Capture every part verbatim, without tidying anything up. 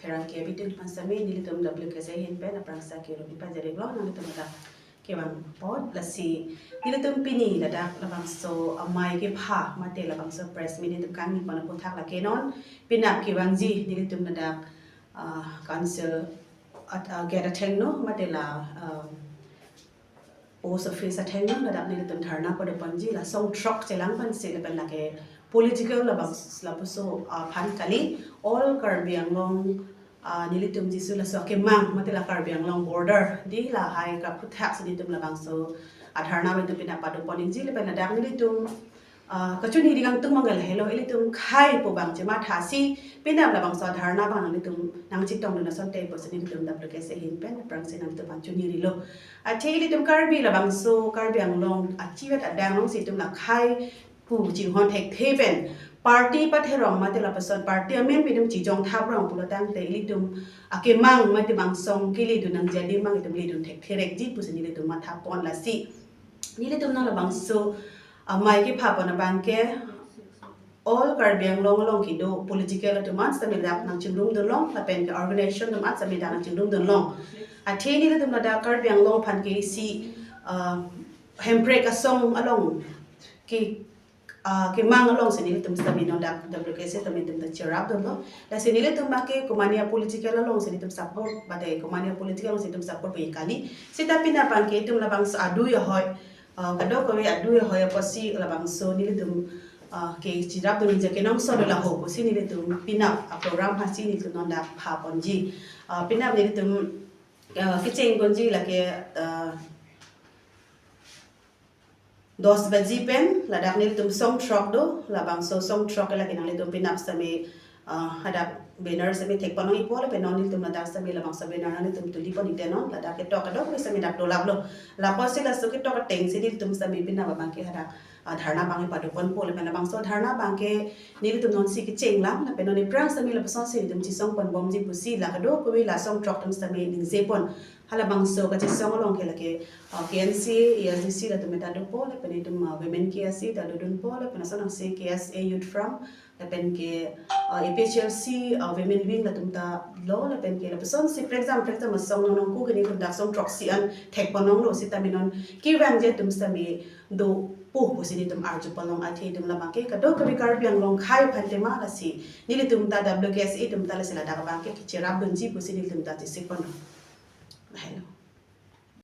Herang ke bitin pan sami nelitum W K S A ahin pen aphrangsi ke rupi pajarik lo nanglitum ladak kevang apot lasi nelitum pini ladak labangso amei kepha mate labangso press meet nelitum kangni pon aphuthak lake non penap kevangji nelitum ladak ah, council at, ah, gate athengno mate la ah, post office athengno ladak nelitum dharna padoponji la song throk chelang pensi lapen lake political labang lapuso aphan kali all Karbi Anglong ah, nelitum jisu laso akemang mate la Karbi Anglong border di lahai kaphuthak si nelitum labangso adharna nelitum penap padoponji lapen ladak nelitum ah, kachini ri kangtung mangal helo ilitum khei pu abang chematha si penap labangso adharna abang nelitum nangchetongdun asonte pusi nelitum W K S A ahin pen aphrangsi nangtum aphan chinirilo. Athe ilitum Karbi labangso Karbi Anglong achivet adang alongsi itum la khei pu chinghon thekthe pen party patherong mate lapuson party amen pen itum chijong thaprong pulo tangte ilitum akemang mate bang song keledun nangji adim abang itum ledun thekthe rekji pusi nelitum mathapon lasi nelitum non labangso amei kepha pon abang ke all Karbi Anglong along kedo political atum an sami ladak nangchingrum dunlong lapen ke organization atum an sami ladak nangchingrum dunlong. Athe nelitum ladak Karbi Anglong aphan ke isi ah, Hemprek asong along ke ah, kemang alongsi nelitum sami non dak W K S A sami nelitum ta cherap dunlo. Lasi nelitum abang ke komatne political alongsi nelitum support mate komatne political alongsi nelitum support pu kali. Seta penap abang ke itum labangso adui ahoi ah, kadokave adui ahoi apotsi labangso nelitum ah, ke cherapdunji akenangsot do laho pusi nelitum penap aprogram aphansi nelitum non dak phaponji. Ah, penap nelitum ah, kechengponji lake ah, dos baji pen ladak nelitum song throk do labangso song throk ke lake nanglitum penap sami ah, hadak banner sami thekpon nangjipo lapen non nelitum ladak sami labangso banner nanglitum tulipon ite non ladak ketok kadokave sami dak dolaplo. Lapusi laso ketok atengsi nelitum sami penap abang ke hadak ah, dharna abang padoponpo lapen labangso dharna abang ke nelitum nonsi kechenglang lapen non aphrang sami lapusonsi nelitum chesongponbomji pusi la kadokave la song throk atum sami ningjepon. Halabangso kachesong along ke lake ah, K N C A, A S D C latum ta dopo lapen itum ah, Women K S A ta dodunpo lapen ason angse K S A Youth Front lapen ke ah, A P H L C ah, Women Wing latum ta lo lapen ke lapusonsi prekjam prekjam asong nong nong ku ke nelitum dak song throksi an thekpon longlo sitame non kevangji atum sami dopo pusi nelitum arjuponlong athe itum labang ke kadokave Karbi Anglong khei aphan tema lasi nelitum ta W K S A atum ta lasi ladak abang ke kecherapdunji pusi nelitum ta chesikpon. Hello.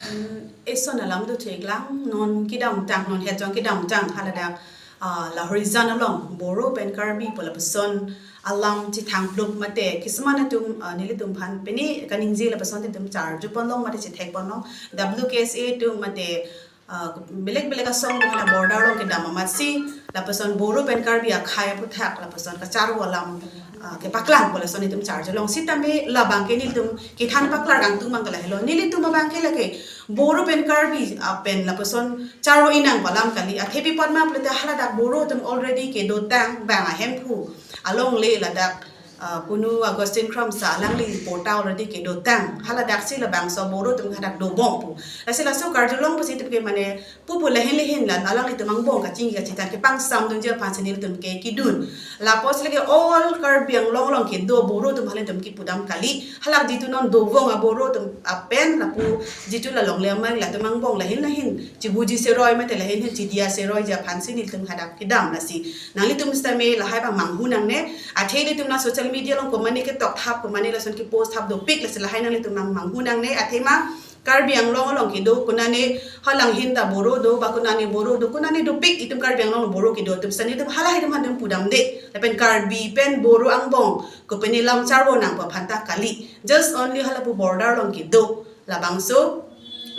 Mm, eson alam do theklang non kedamtang non hejong kedamtang haladak ah, Lahorijan along Boro pen Karbi pu lapuson alam chethang plup mate kisuman atum ah, nelitum aphan pini kaningje lapuson itum charjuponlong mate chethekponlong W K S A atum mate ah, belek belek asong atum hala border along kedam amatsi lapuson Boro pen Karbi akhei aphuthak lapuson kacharvo alam ah, kepaklangpo lason itum charjulong sitame labang ke nelitum kethan paklar kangtung mangal helo nelitum abang ke lake Boro pen Karbi ah, pen lapuson charvo inang pu alam kali athe pi apot ma pulote haladak Boro atum already kedotang bang ahemphu alongle ladak ah, punu Augustine Kramsa alangli pota already kedotang haladaksi labangso Boro atum hadak dobom pu. Lasi laso karjulong pusi itum ke mane pupu lahin lahin la alanglitum angbong kachingki kachethan kepangsamdunji aphansi nelitum ke kedun. Lapusi lake all Karbi Anglong along kedo Boro atum halitum kepudam kali. Halak jitu non dovong a-Boro atum apen lapu jitu la longle amei latum angbong lahin lahin chibuji seroi mate lahin lahin chidia seroiji aphansi nelitum hadak kedam lasi. Nanglitum sitame lahai abang manghu nangne. Athe ilitum la social media along komatne ketok thap komatne lason kepost thap dopik lasi lahai nanglitum mang manghu nangne athema Karbi Anglong along kedo konane halanghin ta Boro do ba konane Boro do konane dopik itum Karbi Anglong Boro kedo atum sani itum halahai itum aphan itum pudamde lapen Karbi pen Boro angbong kopine lam charvo nangpo aphan ta kali just only halapu border along kedo labangso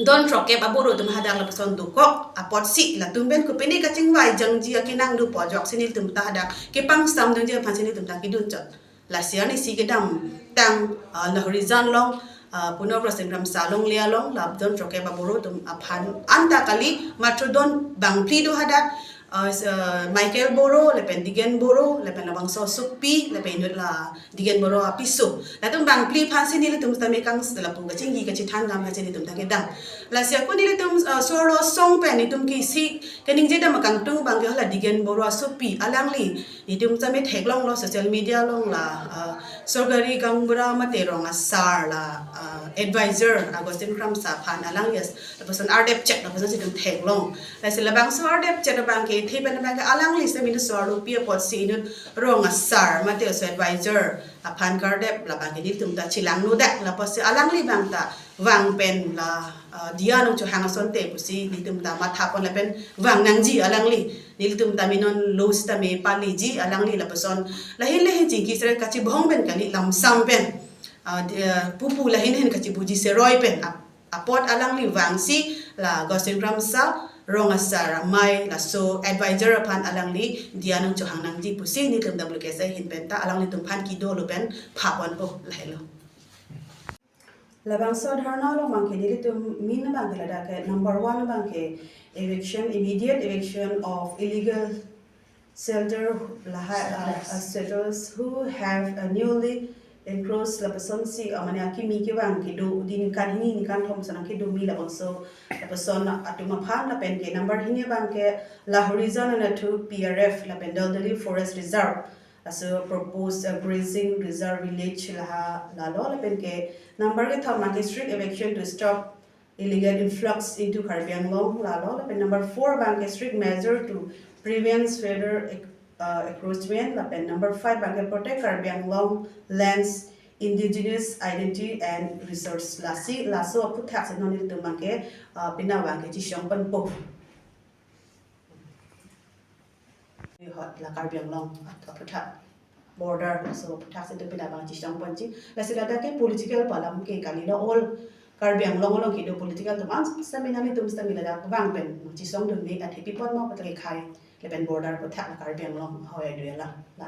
don throkkep a-Boro atum hadak lapuson dokok apotsi latum pen kopine kachingvai jangji akenang dopo ajoksi nelitum ta hadak kepangsamdunji aphansi nelitum ta kedun chot. Lasi arnisi kedamtang ah, Lahorijan along ah, punu Augustine Kramsa alongle along la don throkkep a-Boro atum aphan anta kali matro don bangphli do hadak Uh, s- uh, Michael Boro, lapen Digen Boro, lapen labangso Sukpi, lapen inut la Digen Boro apiso. Latum bangphli aphansi nelitum tame kang lapu kachingki kachethan kam kachinki nelitum ta kedam. Lasi ako nelitum, uh, so-arlo asong pen nelitum ke isi kaningje dam akangtung abang ke hala Digen Boro asopi alangli. Nelitum tame theklonglo social media along la, uh, Sorkari Gaonbura mate rong asar la, uh, advisor Augustine Kramsa aphan alangli as lapuson ardep chek lapuson si nelitum theklong. Lasi labangso ardep chek abang ke the pen abang ke alangli sitame inut so-arlopi apotsi inut rong asar mate so advisor aphan kardep labang ke nelitum ta chelangno dak lapusi alangli abang ta vang pen la, uh, diya nangchohang asonte pusi nelitum ta matha pon lapen vang nangji alangli. Nelitum ta minon lo sitame paliji alangli lapuson lahin lahin chingki sere kachibong pen kali lamsam pen, uh, di- uh, pupu lahin lahin kachibuji seroi pen ap- apot alangli vangsi la Augustine Kramsa rong asar amei laso advisor aphan alangli diya nangchohang nangji pusi nelitum W K S A ahin pen ta alanglitum aphan kedolo pen pha ponpo lahelo. Labangso dharna along abang ke nelitum main abang ke ladak ke number one abang ke eviction, immediate eviction of illegal shelter lahai, uh, uh, settlers who have, uh, newly encroached lapuson si, uh, mane akimi kevang kedo din ningkan hini ningkan thom ason kedo mi labangso lapuson atum aphan lapen ke number hini abang ke Lahorijan Anathur P R F lapen Daldali Forest Reserve. Laso proposed, uh, grazing reserve village laha lalo lapen ke number kethom abang ke strict eviction to stop illegal influx into Karbi Anglong lalo lapen number four abang ke strict measure to prevent further ec- uh, encroachment lapen number five abang ke protect Karbi Anglong lands indigenous identity and resource lasi laso aphuthak si non nelitum abang ke, uh, pina abang ke chesong ponpo. Hot la Karbi Anglong aphuthak border laso aphuthak si nelitum pina abang chesong ponji. Lasi ladak ke political pu alam ke kalilo, all Karbi Anglong along kedo political atum an sitame nanglitum sitame ladak vang pen chesongdun me athe pi pon ma pute ke khai lapen border aphuthak la Karbi Anglong ahoi adui alam la.